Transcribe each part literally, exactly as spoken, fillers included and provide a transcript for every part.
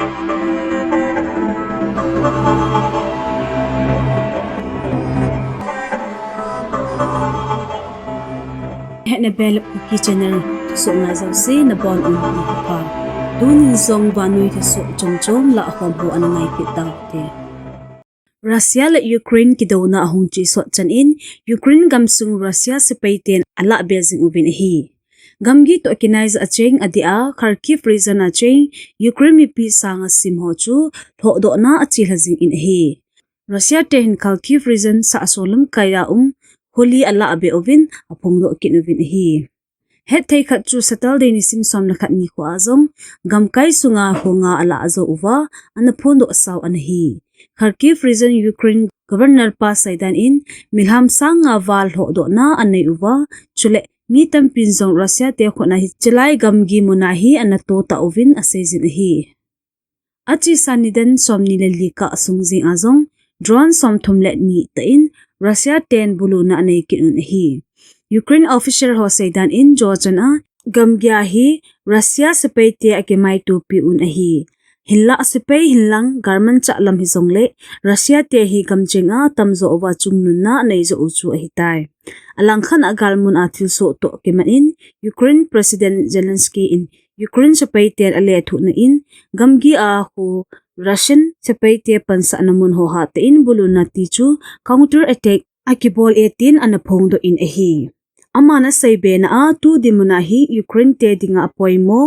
Hetna Bel Kuki Channel, thusoh ngai jouse nabonun nikho pha. Tunin jong vannoi thusoh chomchom lah khom ho ana ngai kit taute. Russia le Ukraine kidouna ahung chesot chan in, Ukraine gamsung Russia sepai ten alah be jing uvin ahi. Gamgi toh kinai jah a cheng adeh a, Kharkiv region a cheng Ukraine mipi sang a sim ho chu lhohdohna achelha jing in ahi. Russia te hin Kharkiv region sahso lamkai a um kholi alah be uvin aphongdoh kit uvin ahi. Hetthei khat chu Saturday nisim som le khat nikho a jong gamkai sunga kho nga alah jou uva ana phondoh sao ana hi. Kharkiv region Ukraine Governor pa seidan in milham sang nga val lhohdohna anei uva, chule mi tampin jong Russia te khut a hi chelai gamgi mun a hi ana to ta uvin aseijin ahi. Achesa nidan somni le li kah sung jeng a jong drone somthum le ni tah in Russia ten buluna anei kit un ahi. Ukraine official ho seidan in jou chan a gamgi a hi Russia sepai te akimaitopi un ahi. Hinlah sepai hinlang galmanchah lam hijongle Russia te hi gamcheng a tamjo uva chungnunna anei jo u chu ahitai. Alangkhat a galmun a thilsoh toh kimat in Ukraine President Zelensky in Ukraine sepai ten alethuhna in gamgi a khu Russian sepai te pansahna mun ho hatah in buluna ti chu counter attack akibol e tin ana phongdoh in ahi. Aman asei bena a tu dinmun a hi Ukraine te dinga apoimo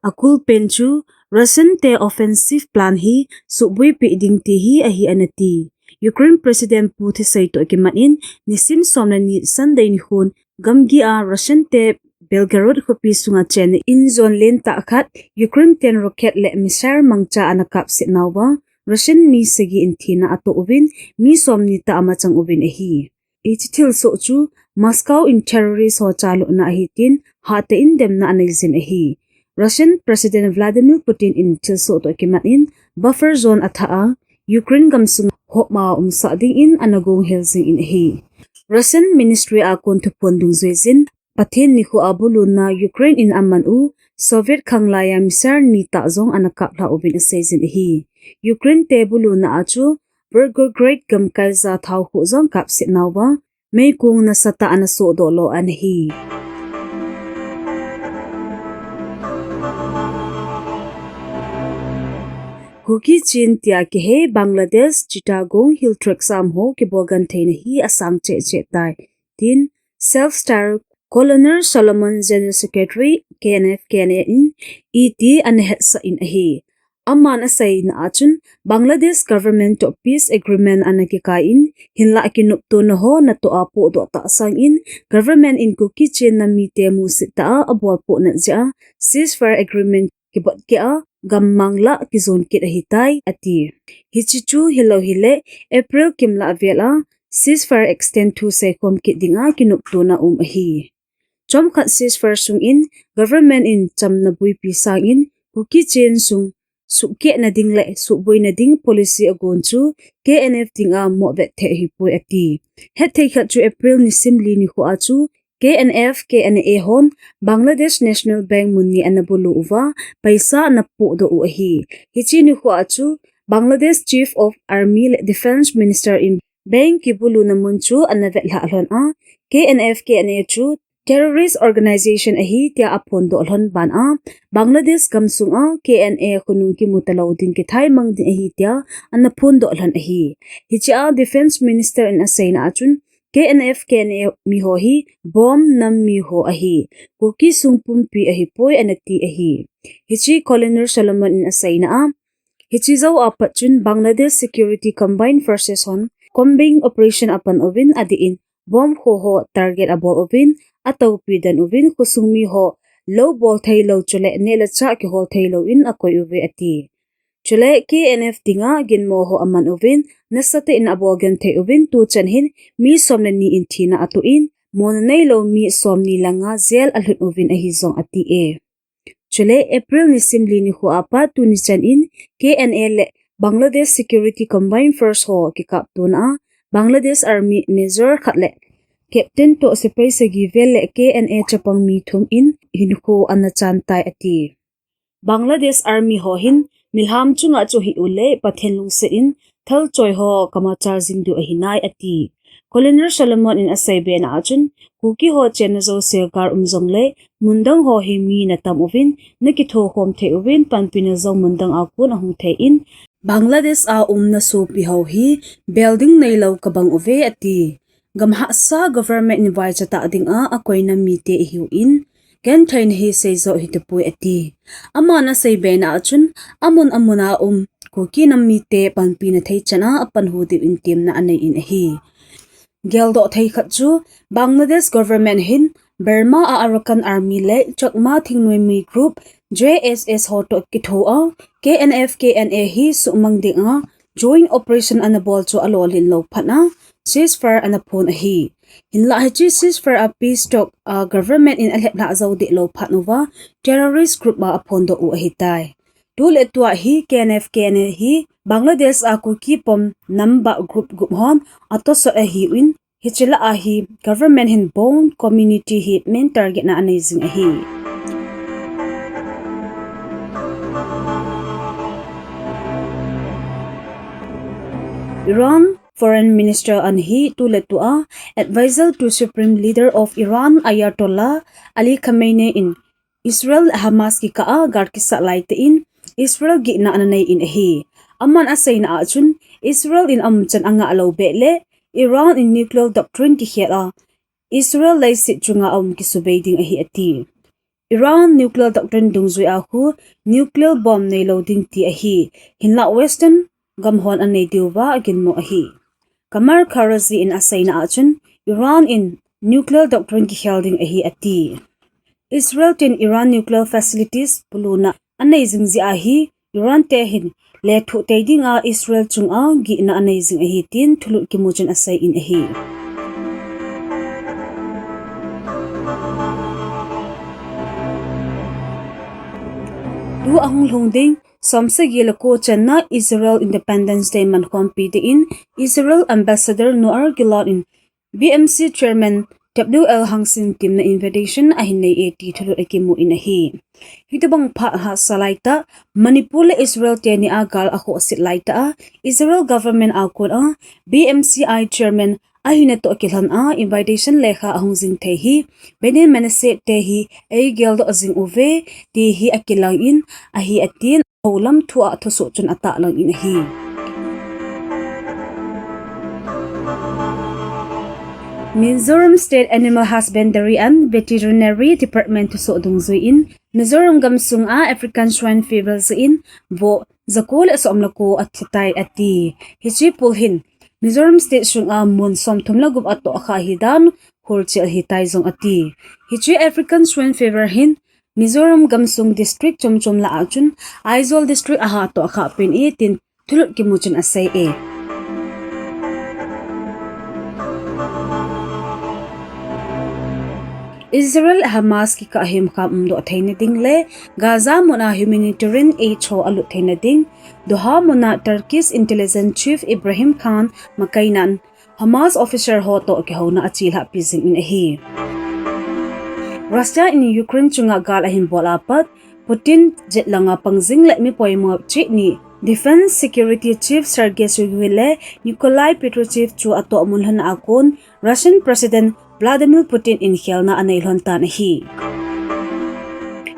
akulpen chu Russian te offensive plan hi suhboipi ding ti hi ahi ana ti. Ukraine President pu thusei toh kimat in nisim som le ni Sunday nikhon gamgi a Russian te Belgorod khopi sunga chenna in zone lentah khat Ukraine ten rocket le missile mangcha ana kapset nauva Russian mi sagi in thina ato uvin mi somni tah amachang uvin ahi. Hiche thilsoh chu Moscow in terrorist ho chalutna ahi tin hatah in demna aneijin ahi. Russian President Vladimir Putin in thilsoh toh kimat in buffer zone athah a Ukraine gamsung hopma umsah dingin ana gonghel jingin ahi. Russian Ministry a kon thuphon dungjuijin Pathen nikho a buluna Ukraine in aman u Soviet khanglai a missile ni tah jong ana kaplha uvin aseijin ahi. Ukraine te buluna a chu Volgograd gamkai ja thaokhuh jong kapset nauva meikong nasatah ana sohdoh lo ana hi. Kuki Chin tia kihei Bangladesh Chittagong Hill Tracts a um ho kibol gentheina hi asang cheh cheh tai, tin self-styled Colonel Solomon, General Secretary, K N F K N A in iti ana hetsah in ahi. Aman aseina a chun Bangladesh government toh peace agreement ana kikai in, hinlah kinoptona ho natoh a pohdoh tah sangin government in Kuki Chin nam mite musit tah a abolpoh nat jeh a ceasefire agreement kibot keh a gammang lah kijon kit ahitai ati. Hiche chu hilou hile April kimlah vel a ceasefire extend thu seikhom kit dinga kinoptona um ahi. Chomkhat ceasefire sungin government in chamna boipi sangin Kuki Chin sung suhkehna ding le suhboina ding policy agon chu K N F dinga mohvet thei ahipoi ati. Hetthei khat chu April nisim li nikho a chu K N F K N A hon Bangladesh National Bank mun ni ana bulu uva paisa ana pohdoh u ahi. Hiche nikho a chu Bangladesh Chief of Army le Defence Minister in bank kibuluna mun chu ana vetlhah lhon a, K N F K N A chu terrorist organisation ahi tia aphondoh lhon ban a, Bangladesh gamsung a K N A khonung kimu talou ding kithaimang ding ahi tia ana phondoh lhon ahi. Hiche a Defence Minister in aseina a chun K N F K N A miho hi bomb nam miho ahi. Kuki sung pumpi ahipoi ana ti ahi. Hiche Colonel Solomon in aseina a, hiche jou a pat chun Bangladesh Security Combined Forces hon combing operation apan uvin adeh in bomb kho ho target abol uvin, atoupi den uvin, khosung miho lou bol theilou chule neh le chah kihol theilou in akoi uve ati. Chule K N F dinga ginmo ho aman uvin, nasatah in abol genthei uvin, tuchan hin mi som le ni in thina atoh in, mona neilou mi somni le nga jail alhut uvin ahi jong ati e. Chule April nisim li nikho a pat tuni chan in K N A le Bangladesh Security Combined Force ho kikaptona a, Bangladesh Army Major khat le Captain toh sepai sagi vel le K N A chapang mi thum in hinkho ana chan tai ati. Bangladesh Army ho hin Milham chunga chu hih uleh Pathen lungset in thalchoi ho kamachal jing diu ahi nai ati. Colonel Solomon in asei bena a chun, Kuki ho chenna jouse gal um jongleh, mundang ho hi mi natam uvin, nakithokhom thei uvin, panpina jong mundang a kon ahung thei in, Bangladesh a umna sopi ho hi, building neilou kabang uve ati. Gam hahsa government in vaicha tah dinga akoina mite ihiuvin, genthei nahi seijo hitapoi ati. Aman asei bena a chun, amun amun a um, Kuki nam mite panpina thei chan a apanhu diuvin temna anei in ahi. Geldoh thei khat chu, Bangladesh government hin, Burma a Arakan Army le Chakma Thingnoimi Group, J S S ho toh kithoa, K N F K N A hi suhmang dinga, joint operation anabol chu alolhin lou phat a, ceasefire anaphon ahi. Hinlah hiche ceasefire a peace talk a government in alhep lhah jou deh lou phat uva, terrorist group a aphondoh u ahitai. Tuletua hi K N F K N A hi Bangladesh a Kuki pom nambah group group hon atosot ahiuvin, hiche lah a hi government hin Bond community hi main target na anei jing ahi. Iran Foreign Minister an hi tuletua Advisor to Supreme Leader of Iran Ayatollah Ali Khamenei in Israel le Hamas kikah a gal kisat laitah in Israel gihna ananei in ahi. Aman aseina a chun Israel in aumchan angah lou beh le Iran in nuclear doctrine kikhel a Israel leiset chunga aum kisubei ding ahi ati. Iran nuclear doctrine dungjui a khu nuclear bomb neilou ding ti ahi. Hinlah Western gam hon anei diuva aginmo ahi. Kamal Kharrazi in aseina a chun Iran in nuclear doctrine kikhel ding ahi ati. Israel ten Iran nuclear facilities puluna anei jing jeh a hi Iran te hin lethuh tei dinga Israel chunga gihna anei jing ahi tin thulut kimu chun asei in ahi. Tu ahung lhung ding somsagi le ko channa Israel Independence Day mankhompi dingin Israel Ambassador Noah Gilon in B M C Chairman W L Hangsing temna invitation ahin nei e ti thulut akimu in ahi. Hitobang phat hahsa laitah, Manipur le Israel teni a gal akhohset laitah a, Israel government a kon a, B M C I Chairman ahina toh kilhon a, invitation lekha ahung jing thei hi, Benjamin Menashe te hi eigeldoh jing uve, ti hi akilang in ahi atin. Houlam thu a thusoh chun atahlang in ahi. Mizoram State Animal Husbandry and Veterinary Department thusoh dungjui in Mizoram gamsung a African Swine Fever jeh in voh jako le som le ko athitai ati. Hiche pul hin Mizoram State sunga mun somthum le gup atohkha ahidan holchil ahitai jong ati. Hiche African Swine Fever hin Mizoram gamsung district chomchom lah a chun Aizawl district a ha tohkha pen e tin thulut kimu chun asei e. Israel Hamas kikah hemkham umdoh theina ding le Gaza mun a humanitarian aid ho alut theina ding Doha mun a Turkish intelligence chief Ibrahim Khan makaina in Hamas officer ho toh kihouna achelhahpi jing in ahi. Russia in Ukraine chunga gal ahin bol apat, Putin jet langa pang jing le mi poimo cheh ni Defense Security Chief Sergei Shoigu le Nikolai Patrushev chu atoh mun lhon a kon Russian President Vladimir Putin in khelna anei lhon tan ahi.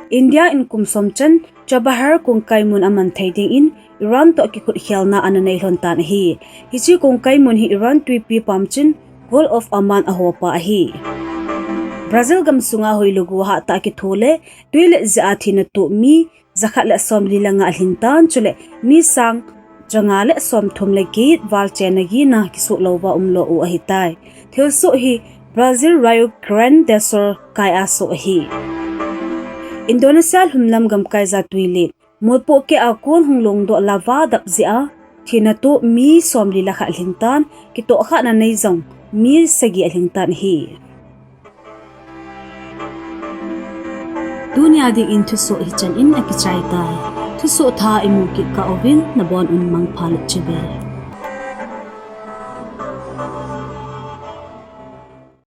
India in kum som chan Chabahar kongkai mun aman thei dingin Iran toh kikhut khelna ananei lhon tan ahi. Hiche kongkai mun hi Iran twipi pam chun Gulf of Amman ahopa ahi. Brazil gamsunga hoilu gu hatah kitho le twilet jeh a thina toh mi jakhat le somli le nga alhin tan, chule mi sang janga le somthum le get val chenna gihna kisuh louva umlou u ahitai. Thilsoh hi Brazil Rio Grande do Sul kai a soh ahi. Indonesia lhumlam gamkai ja twilet molpoh keh a kon hung longdoh lava dap jeh a thina toh mi somli le khat alhin tan, kitohkhahna nei jong mi sagi alhin tan ahi. Tunia dingin thusoh hichan in akichai tai. Thusoh thah imu kit kah uvin nabon un mangpha le chibai.